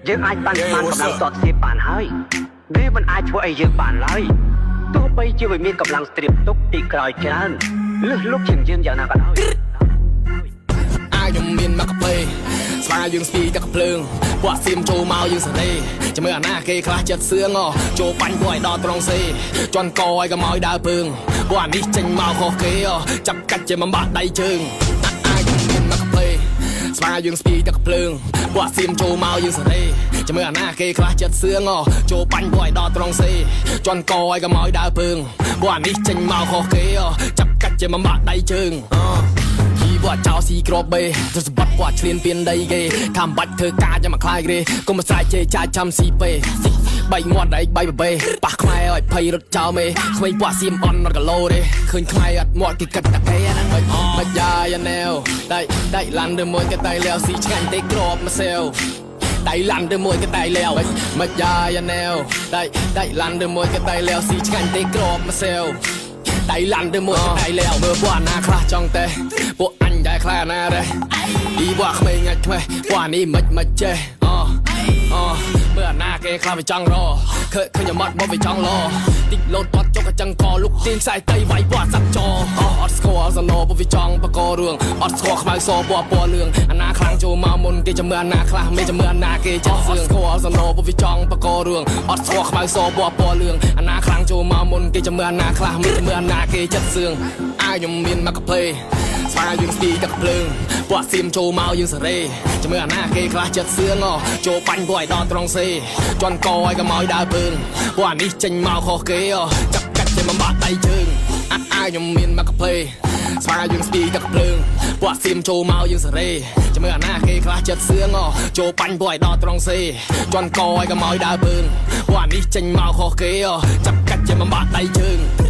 យើងអាចប៉ាន់ស្មានកម្លាំងតតសៀបបានហើយវាមិនអាចធ្វើអីយើងបានឡើយទោះបីជាវាមានកម្លាំងស្ត្រៀមទុកពីក្រោយច្រើនលឹះលុបជាងយើងយ៉ាងណាក៏ដោយ អាខ្ញុំមានមកកាហ្វេស្វាយើងស្ពីទឹកភ្លើងពួកសៀមចូលមកយើងសេរីចាំមើលអាណាគេខ្លះចិត្តសឿងចូលបាញ់ពួកឲ្យដល់ត្រង់សេជន់កឲ្យក៏មកដើរពើងពួកអានេះចេញមកខុសគេចាប់កាច់ជាបំបាក់ដៃជើងអាខ្ញុំមានមកកាហ្វេស្វាយើងស្ពីទឹកភ្លើងពួកសៀមចូលមកយើងសេរីចាំមើលអាណាគេខ្លះចិត្តសឿងចូលបាញ់ពួកឲ្យដល់ត្រង់សេជន់កឲ្យក៏មកដើរពើងពួកអានេះចេញមកខុសគេចាប់កាច់ជាបំបាក់ដៃជើង យីវត្តចោលស៊ីក្របបេទៅសម្បត្តិគាត់ឆ្លៀនពៀនដីគេថាមិនបាច់ធ្វើការចាំមកខ្លាយគេកុំមកស្រែកជេរចាយចាំស៊ីពេស៊ីបីមាត់ឯងបីបបេប៉ះខ្មែរឲ្យភ័យរត់ចោលមេក្មេងប៉ះសៀមអន់អត់គីឡូទេឃើញខ្មែរអត់មាត់គេគិតតែគេហ្នឹងមិនមិនយ៉ាយ៉ាណែវដៃដៃឡាន់ទៅមួយក៏ដៃលាវស៊ីឆ្ងាញ់ទេក្របមកសែវដៃឡាន់ទៅមួយក៏ដៃលាវមិនយ៉ាយ៉ាណែវដៃដៃឡាន់ទៅមួយក៏ដៃលាវស៊ីឆ្ងាញ់ទេក្របមកសែវ ដៃឡាន់ទៅមួយដៃលាវមើលពួកអាណាខ្លះចង់ទេពួកអញដែរខ្លះអាណាដែរអ៊ីពួកក្មេងអាចខ្មេះពួកអានេះមិនមិនចេះអូអូមើលអាណាគេខ្លះវាចង់រឃើញឃើញមាត់មកវាចង់ឡតិចលោតតត់ចុកកចឹងកលុកទាញខ្សែតៃវាយពួកអាសត្វចអូអត់ស្គាល់សណោពួកវាចង់បករឿងអត់ស្គាល់ខ្មៅសពណ៌ពណ៌លឿងអាណាខ្លាំងចូលមកមុនគេចាំមើលអាណាខ្លះមេចាំមើលអាណាគេចិត្តសឿងស្គាល់សណោពួកវាចង់បករឿងអត់ស្គាល់ខ្មៅសពណ៌ពណ៌លឿងអាណាខ្លាំងចូលមកមុនគេចាំមើលអាណាខ្លះមេចាំមើលអាណាគេចិត្តសឿងអាខ្ញុំមានមកកាហ្វេស្វាយើងស្ទីទឹកភ្លើងពួកសៀមចូលមកយើងសេរីចាំមើលអាណាគេខ្លះចិត្តសឿងចូលបាញ់ពួកឲ្យដល់ត្រង់សេជន់កឲ្យក៏មកដើរពើងពួកអានេះចេញមកខុសគេចាប់កាច់ជាបំបាក់ដៃជើងអាខ្ញុំមានមកកាហ្វេស្វាយើងស្ទីទឹកភ្លើងពួកសៀមចូលមកយើងសេរីចាំមើលអាណាគេខ្លះចិត្តសឿងចូលបាញ់ពួកឲ្យដល់ត្រង់សេជន់កឲ្យក៏មកដើរពើងពួកអានេះចេញមកខុសគេចាប់កាច់ជាបំបាក់ដៃជើង។